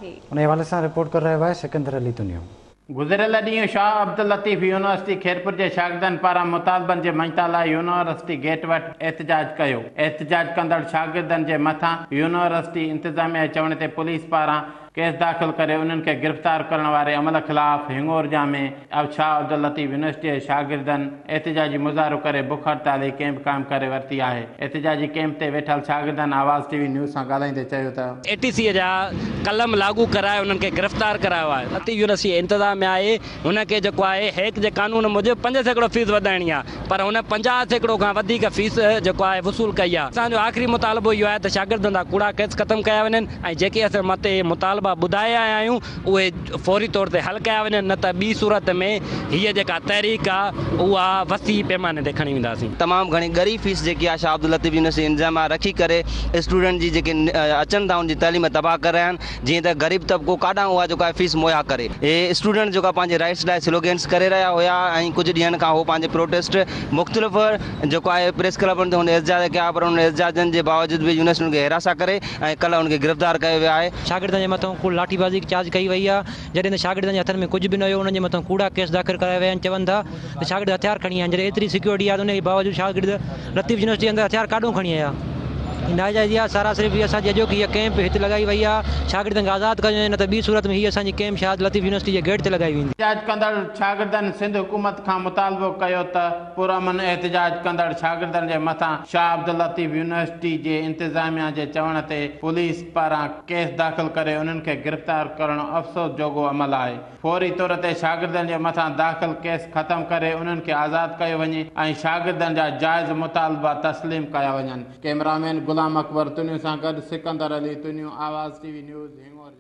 آهي. ان حوالي سان رپورٽ ڪري رهيو آهي سڪندر علي تنيو. گذريل ڏينهن شاهه عبداللطيف يونيورسٽي خيرپور جي شاگردن پاران مطالبن جي مڃتا لاء يونيورسٽي گيٽ وٽ احتجاج ڪيو. احتجاج ڪندڙ شاگردن جي مٿان يونيورسٽي انتظاميا جي چوڻ تي پوليس پاران ڪيس داخل ڪري انهن کي گرفتار ڪرڻ واري عمل خلاف هڱورجا ۾ شاهه عبداللطيف يونيورسٽي جي شاگردن احتجاجي مظاهرو ڪري بک هڙتالي ڪئمپ قائم ڪري ورتي آهي. احتجاجي ڪئمپ تي ويٺل شاگردن آواز ٽي وي نيوز سان ڳالهائيندي چيو ته. اي ٽي سي جا قلم لاڳو ڪرائي انهن کي گرفتار ڪرايو آهي. لطيف يونيورسٽي انتظاميا آهي هن کي جيڪو آهي هيڪ جي قانون موجب 5% فيس وڌائڻي آهي پر هن 50% کان وڌيڪ فيس جيڪو آهي وصول ڪئي آهي. اسان جو آخري مطالبو اهو آهي ته شاگردن جا ڪوڙا ڪيس ختم ڪيا وڃن ۽ جيڪي اسان مٿي مطالبا ٻڌائي آيا آهيون اهي فوري طور تي حل ڪيا وڃن نه ته ٻي صورت ۾ هيء جيڪا تحريڪ آ اها وسيع پيماني تي کڻي وينداسين. تمام گهڻي ڳري فيس جيڪي آ شاهه عبداللطيف يونيورسٽي انتظاميا رکي ڪري اسٽوڊنٽ جي جيڪي اچن ٿا ان جي تعليم تباهه ڪري رهيا آهن جيئن ته غريب طبقو ڪاڏانهن اها جيڪا فيس مهيا ڪري. اهي اسٽوڊنٽ جيڪا پنهنجي رائٽس لاء سلوگينس ڪري رهيا هيا ۽ ڪجهه ڏينهن کان هو پنهنجي پروٽيسٽ مختلف جيڪو آهي پريس ڪلبن تي هن احتجاج ڪيا پر انهن احتجاجن جي باوجود به يونيورسٽي انهن کي هراسان ڪري ۽ ڪلهه ان کي گرفتار ڪيو ويو آهي. شاگردن جي مٿان ڪوڙ لاٺي بازي چارج ڪئي وئي آهي، جڏهن ته شاگردن جي هٿن ۾ ڪجهه به نه هيو، انهن جي مٿان ڪوڙا ڪيس داخل ڪرايا ويا آهن، چون ٿا ته شاگرد هٿيار کڻي آيا آهن، جڏهن ايتري سيڪيورٽي آهي ته ان جي باوجود شاگرد لطيف يونيورسٽي اندر هٿيار ڪاڏهون کڻي آيا؟ هي ناجائزي آهي، سارا صرف هي اسان جي اڄوڪي هيء ڪئمپ هت لڳائي وئي آهي، شاگردن کي آزاد ڪيو وڃي نه ته ٻي صورت ۾ هيء اسان جي ڪئمپ شاهه لطيف يونيورسٽي جي گيٽ تي لڳائي ويندي. احتجاج ڪندڙ شاگردن سنڌ حڪومت کان مطالبو ڪيو ته پرامن احتجاج ڪندڙ شاگردن جي مٿان شاهه عبداللطيف يونيورسٽي جي انتظاميا جي چوڻ تي پوليس پاران ڪيس داخل ڪري انهن کي گرفتار ڪرڻ افسوس جوڳو عمل آهي، فوري طور تي شاگردن جي مٿان داخل ڪيس ختم ڪري انهن کي آزاد ڪيو وڃي ۽ شاگردن جا جائز مطالبا تسليم ڪيا وڃن. ڪئميرامين غلام اڪبر تنيو سان گڏ Sikandar Ali Tunio, Awaz T V news, Hingorja.